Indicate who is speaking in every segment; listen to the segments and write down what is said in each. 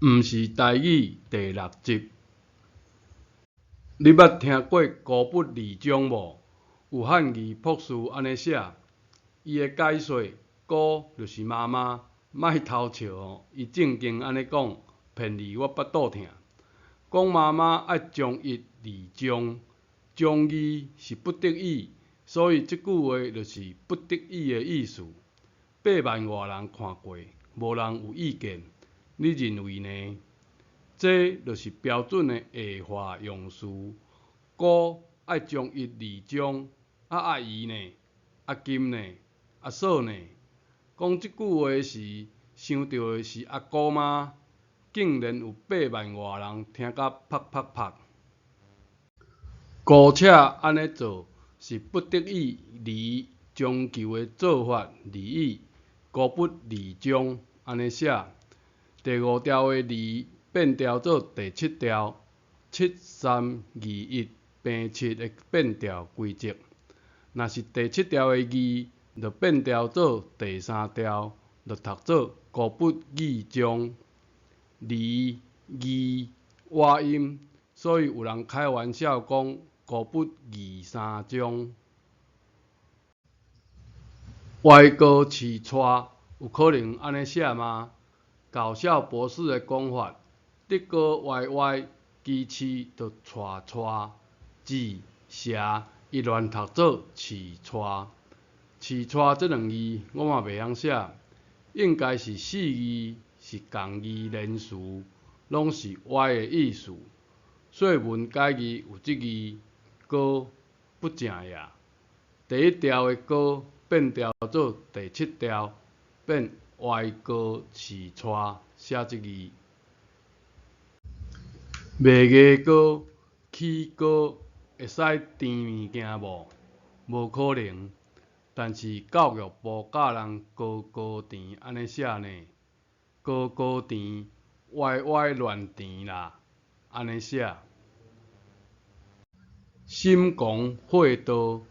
Speaker 1: 毋是台語第六集。你捌聽過孤不二中無？有漢字博士按呢寫，伊的解說姑就是媽媽，莫偷笑哦，伊正經按呢講，騙你我腹肚疼。講媽媽愛將一二中，將字是不得已，所以這句話就是不得已的意思。8萬外人看過，無人有意見，你認為呢？這就是標準的會話用詞。姑愛將一二中，啊阿姨呢？阿金呢？阿嫂呢？講這句話時，想著的是阿姑嗎？竟然有8萬外人聽甲啪啪啪。姑且按呢做是不得已而將就的做法而已。孤不二中按呢寫，第五調的二變調做第七調，七三二一平七的變調規則。若是第七調的二，就變調做第三調，就讀做孤不二中。二二倚音，所以有人開玩笑講孤不二三中。歪哥飼蔡有可能按呢寫嗎？搞笑博士的講法，德哥歪歪，雞飼就蔡蔡，字蛇伊亂讀做飼蔡，飼蔡這兩字我嘛袂曉寫，應該是四字是仝字連詞，攏是歪的意思。說文解字有這字，哥不正也。第一調的哥變調做第七調，變歪哥飼蔡寫這字。賣牙膏、起膏會使甜物件無？無可能。但是教育部教人高高甜按呢寫呢，高高甜歪歪亂填啦，按呢寫。心狂火道，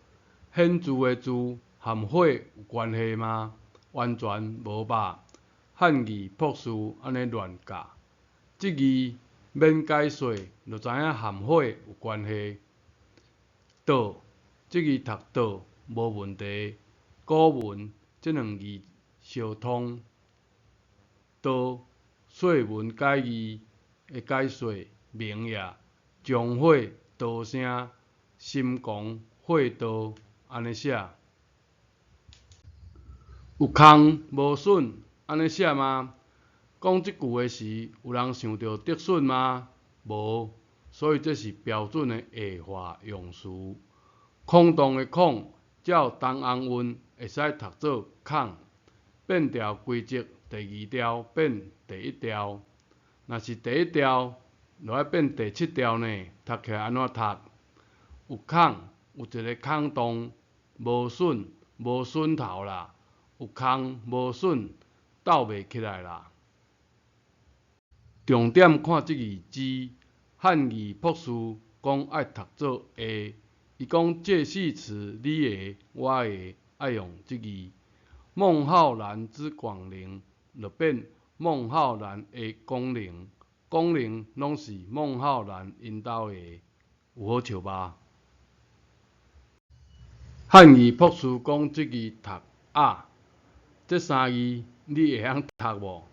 Speaker 1: 顯著的著和火有關係嗎？完全無吧。漢字博士按呢亂教，這字免解說就知影和火有關係。道，這字讀道無問題。古文這兩字相通。道，說文解字的解說明也，將火道聲，心狂火道，按呢寫。有空無筍，按呢寫嗎？講這句話時，有人想著竹筍嗎？無，所以這是標準的會話用詞。孔洞的孔，照東甕韻會使讀做孔。變調規則，第二調變第一調。若是第一調，就愛變第七調呢？讀起來按怎讀？有孔，有一个孔洞，無筍，無筍頭啦。有空無筍，鬥袂起來啦。重點看這字之，漢字博士講愛讀做下，伊講介系詞你會我會愛用這字。孟浩然之廣陵，就變孟浩然的廣陵，廣陵攏是孟浩然𪜶兜的，有好笑吧？漢字博士講這字讀鴨，這三字你會曉讀無？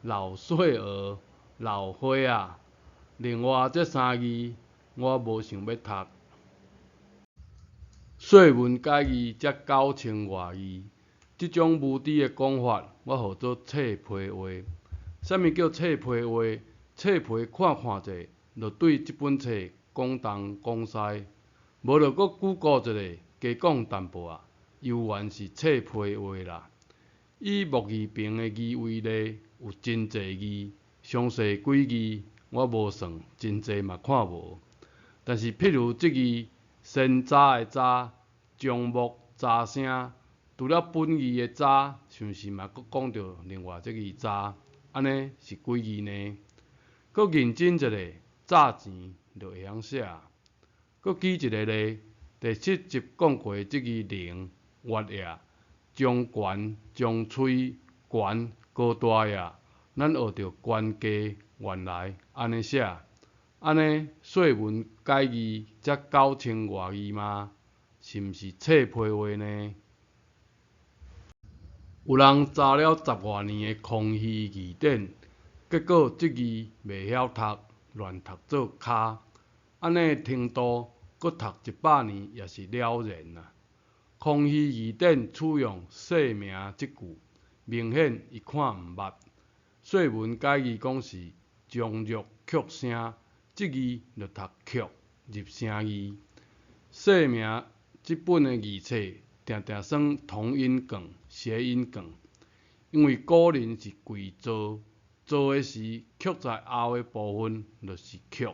Speaker 1: 老歲兒、老花仔。另外這三字我無想欲讀。說文解字才九千外字，這種無知的講法，我號做冊皮話。啥物叫冊皮話？冊皮看看者，就對這本冊講東講西，無就閣 Google 一下，加講淡薄仔，猶原是冊皮話啦。以木字旁的字為例，有真濟字，詳細幾字我無算，真濟嘛看無。但是譬如這字，山楂的楂，樟木閘聲，除了本字的楂，是毋是嘛閣講著另外這字閘？按呢是幾字呢？閣認真一下，詐錢就會曉寫。閣舉一个例，第七集講過這字靈活也，將懸將吹懸高大也，咱學著關家原來按呢寫，按呢說文解字才9000外字嗎？是毋是冊皮話呢？有人查了十外年的康熙字典，結果這字袂曉讀，亂讀做跤，按呢程度，閣讀100年也是了然啊。康熙字典使用姓名這句，明顯伊看毋捌。說文解字講是將弱曲聲，這字就讀曲入聲字。姓名這本的字冊，定定耍同音梗、諧音梗，因為古人是跪坐，坐的時曲在後的部分就是曲，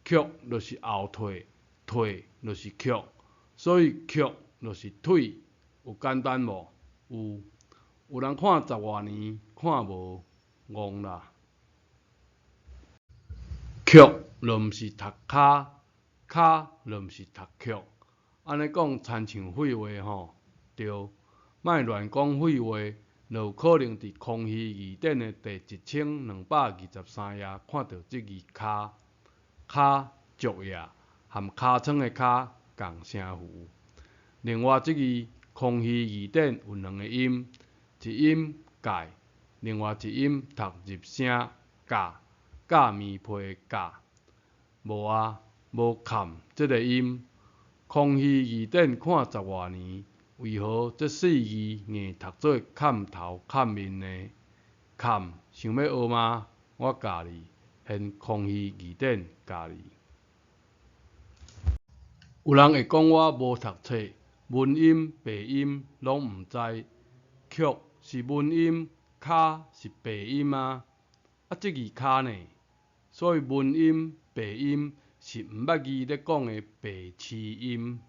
Speaker 1: 曲就是後退，退就是曲，所以曲就是腿，有簡單無？有，有人看十外年看無，戇啦。曲就毋是讀跤，跤就毋是讀曲。按呢講親像廢話吼，對，莫亂講廢話，就有可能佇康熙字典的第1223頁看著這字跤，跤足也，含尻川的尻仝聲符。另外這字康熙字典有兩個音，一音蓋，另外一音讀入聲咬，咬麵皮的咬，無啊，無崁這个音。康熙字典看十外年，為何這四字硬讀做崁頭崁面呢？崁想欲學嗎？我教你，現康熙字典教你。有人會講我無讀冊，文音白音攏毋知，曲是文音，跤是白音啊，啊這字跤呢？所以文音白音是毋捌字咧講的白痴音。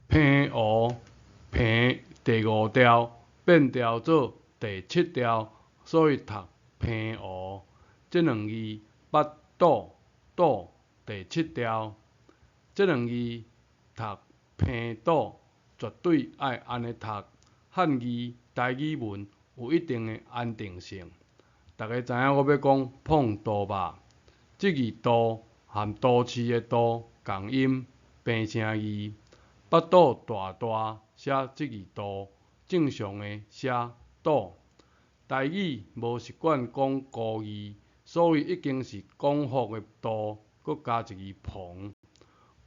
Speaker 1: 平湖平第五調變調做第七調，所以讀平湖。這兩字腹肚肚第七調，這兩字讀平肚，絕對愛按呢讀。漢字台語文有一定的安定性。逐家知影我欲講膨肚吧？這字肚含都市的都仝音平聲字，腹肚大大寫這字肚，正常的寫肚。台語無習慣講古字，所以已經是廣腹的肚，閣加一字膨。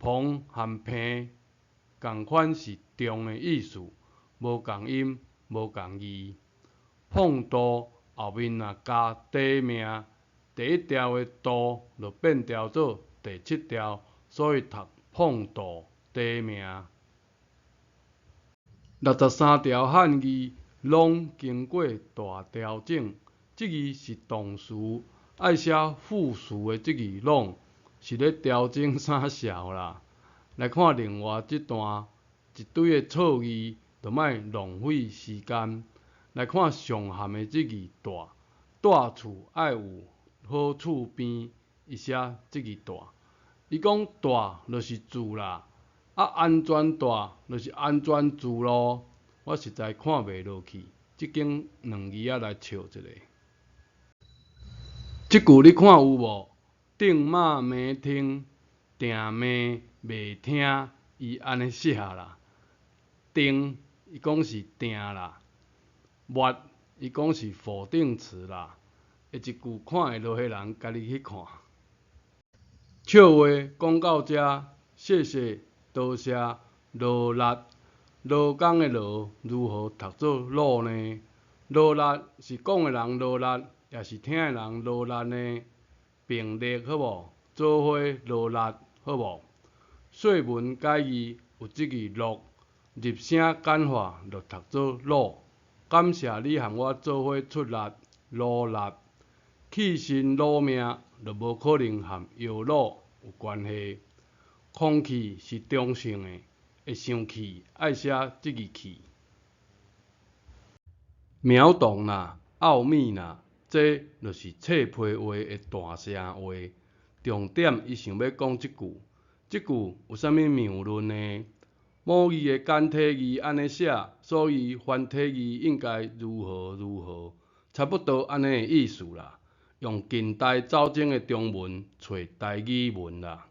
Speaker 1: 膨含平仝款是重的意思，無仝音，無仝字。膨肚後面若加短命，第一調的肚就變調做第七調，所以讀膨肚短命。63條漢字攏經過大調整，這字是動詞，愛寫副詞的這字攏是咧調整啥潲啦？來看另外這段一堆的錯字，就莫浪費時間。來看上譀的這字蹛，蹛厝愛有好厝邊，伊寫這字蹛。伊講蹛就是住啦，啊安全帶就是安全住咯。我實在看袂落去，這間兩字仔來笑一下。這句你看有無？頂馬明聽，定罵袂聽，伊按呢寫啦。定伊講是定啦，抹伊講是否定詞啦。下一句看會落的人，家己去看。笑話講到遮，謝謝多謝勞力，勞工的勞如何讀做魯呢？勞力是講的人勞力，抑是聽的人勞力呢？並列好無？做伙勞力好無？說文解字有這字樂，入聲簡化就讀做魯。感謝你和我做伙出力努力。去身魯命就無可能和搖滷有關係。空氣是中性的，會生氣愛寫這字氣。秒懂啦，奧秘啦，這就是冊皮話的大聲話。重點伊想欲講這句，這句有啥物謬論呢？某字的簡體字按呢寫，所以繁體字應該如何如何？差不多按呢的意思啦。用近代走精的中文揣台語文啦。